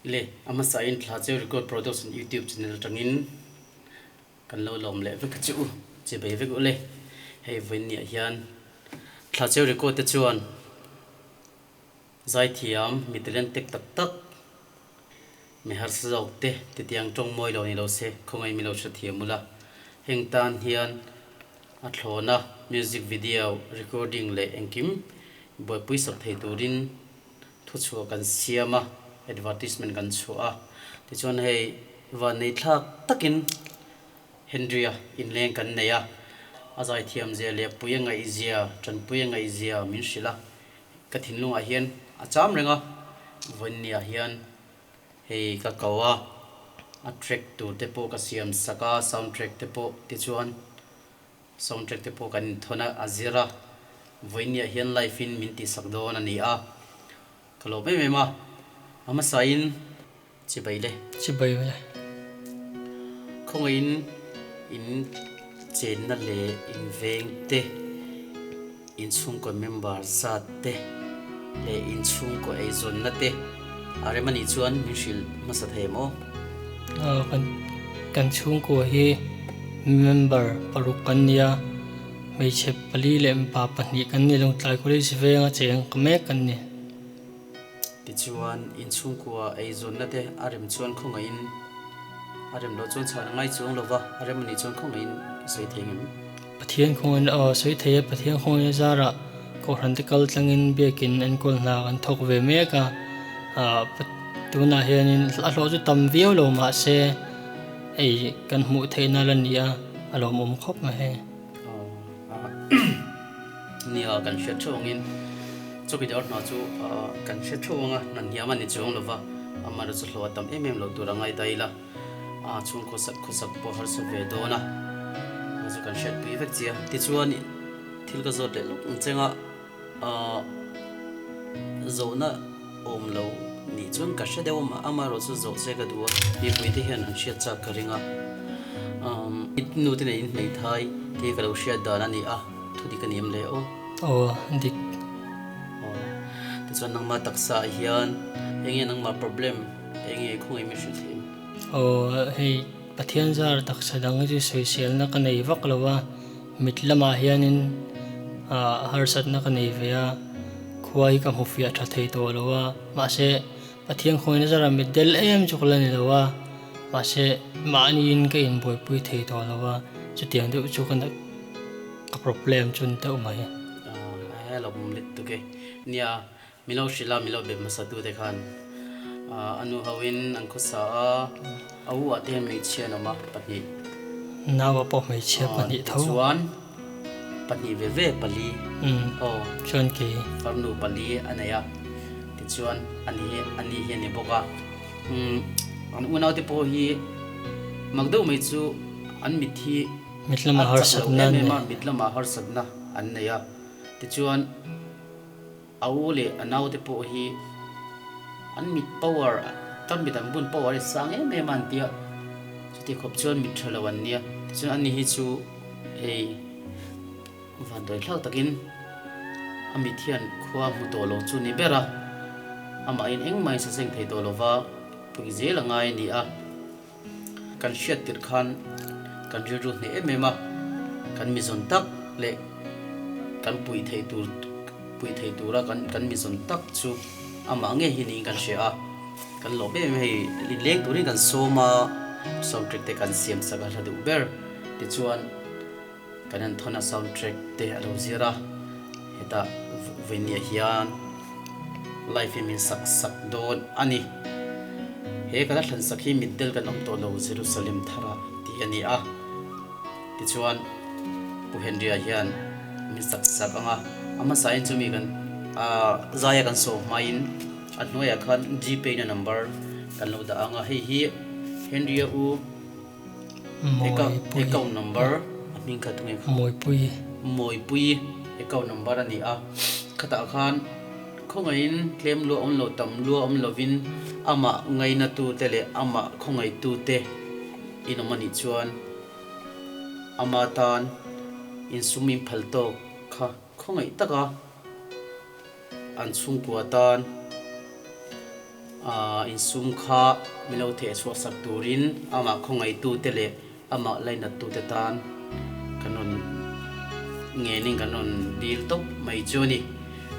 Le a hmasa in thla cheu record production youtube channel atangin kan lo lawm leh vek a che u che bei vek u le hei vawiin niah hian thla cheu record te chuan zaithiam mi talented tak tak mi harsa zawk te titiang tawng mawi lo ni lo se khawngaih mi lo hrethiam ula heng tan hian a thlawna music video recording leh engkim buaipui sak thei turin Thuchhuah kan siam a, advertisement kan chhuah a, tichuan hei vannei thlak takin Henry-a inleng kan nei a, a zaithiam zia leh pui a ngaih zia, tanpui a ngaih zia min hrilh a, ka thinlungah hian a cham reng a, vawiinniah hian hei ka ko a, a track tur te pawh ka siam sak a, sound track te pawh tichuan Soundtrack te pawh kan inthawn a, a zir a, vawiinniah hian live in min tihsak dawn a ni a, ka lawm em em a, a hmasain chibai le. Chibai le. Khawngaihin in chenna leh in veng te, in chhungkaw member zat te leh in chhungkaw eizawnna te a rem a nih chuan min hrilh hmasa thei em aw? Kan chhungkua hi member paruk kan nia, hmeichhe pali leh mipa pahnih kan ni, Lungtlai College venga cheng ka mek kan ni. Tichuan in chhungkua eizawnna te a rem chuan khawngaihin a rem loh chuan chhan a ngai chuang lova, a rem a nih chuan khawngaihin i sawi thei ngem? Pathian khawngin aw sawi thei a, Pathian khawngin a zarah Kohhran te kal tlangin biakin enkawl hna kan thawk ve mek a, ah tunah hianin a hlawh chu tam viau lo mahse ei kan hmuh theihna la ni a, a lawmawm khawp mai hei. Nia kan hriat theuh angin chawkidar hna chu kan hre theuh anga hna hniam a ni chuang lova, amaherawhchu hlawh a tam em em lo tur a ngai daih ila. A chhung khawsak khawsak pawh harsa ve dawn a, a chu kan hriatpui vek chi a. Tichuan thil ka zawt leh lawk ang cheng a, ahh zawhna awm lo nih chuan ka hre deuh a, amaherawh chu zawh che ka duh a, mipui te hian an hriat chak ka ring a, umm i nu te nen in hmeithai te hi ka lo hriat dan a ni a, thu dik a ni em le aw? Aw dik. Aw tichuan nangmah taksa ah hian eng nge nangmah problem? Enge khawngaih min hrilh theih? Aw hei Pathian zar taksa dang hi chu sawiselna ka nei vak lo a, mit lamah hianin ah harsatna ka nei ve a, khua hi ka hmu fiah tha thei tawh lo a, mahse Pathian khawngaihna zarah mit del em chu ka la ni lo a, mahse mahniin ka inbuaipui thei tawh lo a, chutiang deuh chu ka ka problem chu ni deuh mai. Aw a lawmawm lutuk e. Nia Milo hrilh a, Milo be hmasa tu te khan a nu ho in an khawsa a, a u ah te hian hmeichhia an awm a, pahnih. Nau ah pawh hmeichhia pahnih tho. Tichuan pahnih ve ve pali. Aw. Chuan kei. Farnu pali a nei a, tichuan ani hi ani hi a ni bawk a. An unau te pawh hi mak deuh mai chu an mit hi Mit lamah harsatna an nei. Mit lamah harsatna an nei a, tichuan. A u leh a naute pawh hi an mit power tan mit an bun power hi sang em em a an tia, chuti khawp chuan mit tha lo an nia, tichuan ani hi chu hei vanduai thlak takin a mit hian khua hmu tawh lo chu ni ber a, amahin engmah in saseng thei tawh lova pui zel a ngai a ni a. Kan hriat tirh khan kan rilru hneh em em a, kan mizawn tak leh kan puih theih tur puih theih tura kan kan mizawn tak chu amah ngei hi niin kan hria a, kan lawm em em hei inleng turin kan sawm a, soundtrack te kan siam sak a hla duh ber tichuan kan han thawn a soundtrack te a lo zir a, hetah vawinia hian live in min sak sak dawn a ni. He kan a thlan sak hi mitdel kan awm tawh lo Jerusalem thara tih a ni a, tichuan Pu Henry-a hian min sak sak ang a, a hmasain chumi kan zaia kan sawm hmain a hnuaiah khan Gpay na number kan lo dah ang a, hei hi Henry-a u Account number a hming kha tunge kha? Mawipui. Mawipui account number a ni a, khatah khan khawngaihin tlem lua awm lo tam lua awm lovin amah ngainatute leh amah khawngaihtute in awm a nih chuan ama tan insum inphal tawk kha khawngaih taka an chhungkua tan. Insum kha min lo theh chhuah sak turin amah khawngaihtute leh amah lainattute tan kan rawn ngenin kan rawn dil tawp mai chu a ni.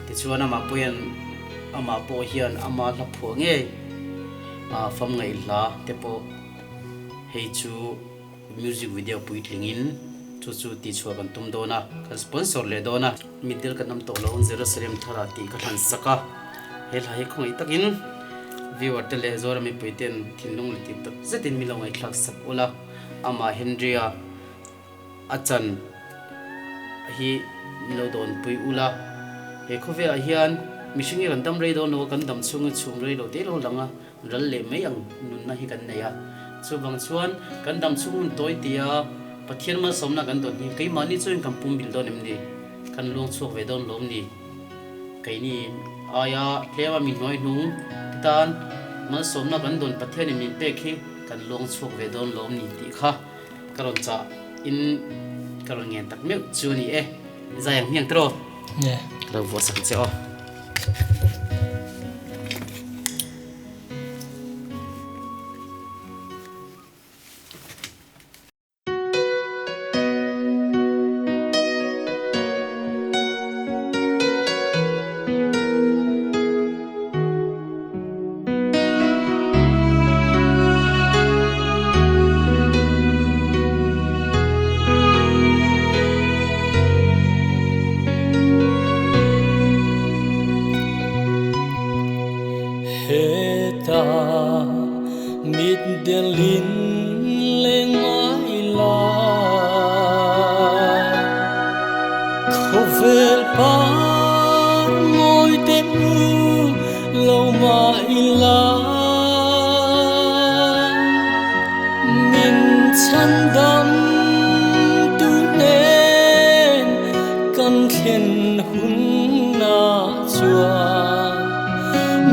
Tichuan amah pawh hian amah pawh hian ama hla phuah ngei famngaih hla te pawh hei chu Music video puitlingin chu chu tihchhuah kan tum dawn a, kan sponsor leh dawn a. Mitdel kan awm tawh lo ang Jerusalem tharah tih ka hlan sak a, he hla hi khawngaih takin viewer te leh Zoram mipui ten thinlung leh tih tak zetin min lo ngaihthlak sak ula, amah Henry-a a chan hi min lo dawnpui ula, he khawvelah hian mihring hi kan dam rei dawn lo a, kan dam chhunga chhum rei lo te lo lang a. Ral leh mai ang nunna hi kan nei a. Chuvang chuan kan dam chhung hun tawi tia Pathian malsawmna kan dawn hi keimahni chuan kan pum bil dawn em ni? Kan luang chhuak ve dawn lawm ni? Keini aia tlema mi hnuai hnung te tan malsawmna kan dawn Pathianin min pek hi kan luang chhuak ve dawn lawm ni tih kha ka rawn chah in ka rawn ngen tak meuh chu a ni e. Zai ang hmiang tiraw? Ka lo vuah sak che aw. Heta mit delin leng mai la Khawvel par mawi te mu lo mah ila Min chhan dam tu nen kan thlen hunah chuan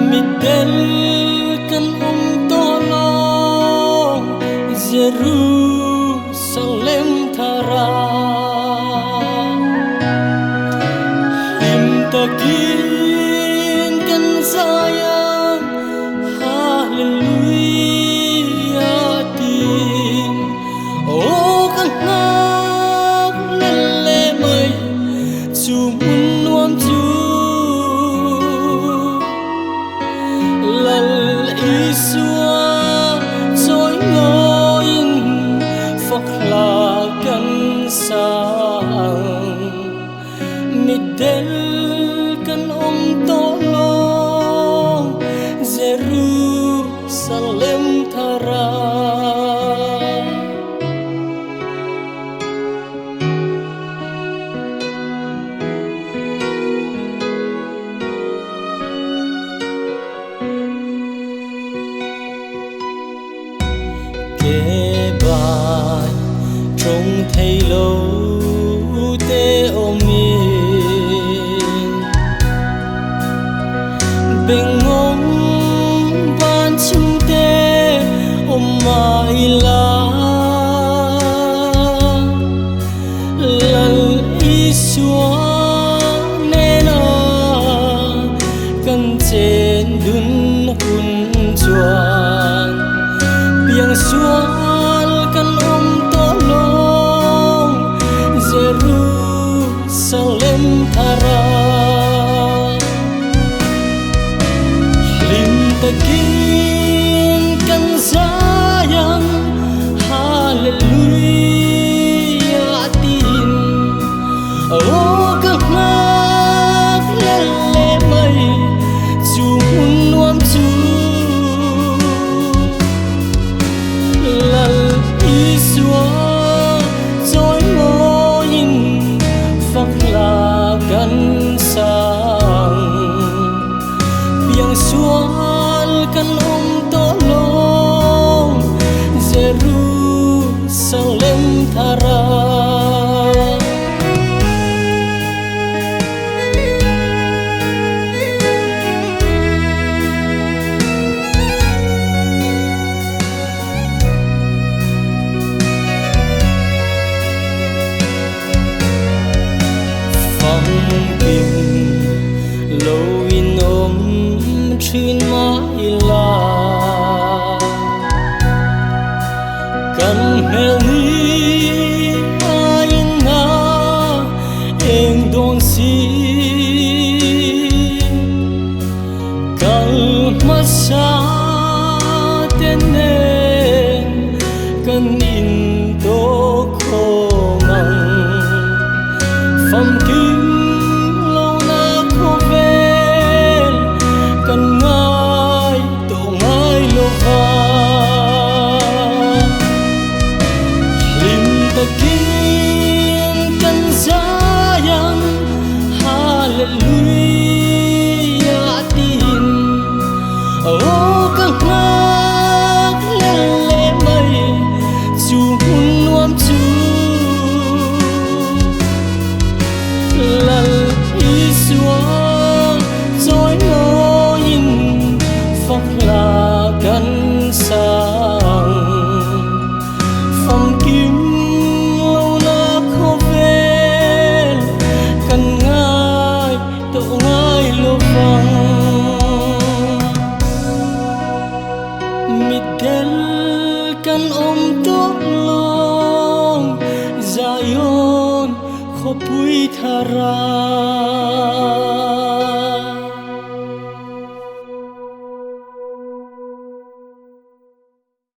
mitdel kan awm tawh lo Jerusalem thara hlim takin kan zai a. Hallelujah tin aw ka nghak lel leh mai chu hmun nuam chu Lal Isua chawi ngawiin fak hla kan sa ang. Mitdel kan awm tawh lo Jerusalem thara. Ke bai tawng thei lo te awmin bengawng van chung te awm mai la Lal Isua nena kan chen dun hun chuan piang sual kan awm tawh lo Jerusalem thara hlim takin kan zai ang Hallelujah tiin aw ka nghak lel leh mai chu hmun nuam chu Lal Isua chawi mawiin fak hla kan sang piang sual kan awm tawh lo Jerusalem thara. Famkim lo in awm thin mai la. si. Kal hmasa te nen kan intawk khawm ang. Famkim lohna khawvel kan ngai tawh ngai lo va. Hlim takin kan zai ang Hallelujah tiin Aw ka nghak lel leh mai chu hmun nuam chu Lal Isua chawi mawiin fak hla kan sang. Famkim lohna khawvel kan ngai tawh ngai lo vang. Mitdel kan awm tawh lawng Zion khawpui thara.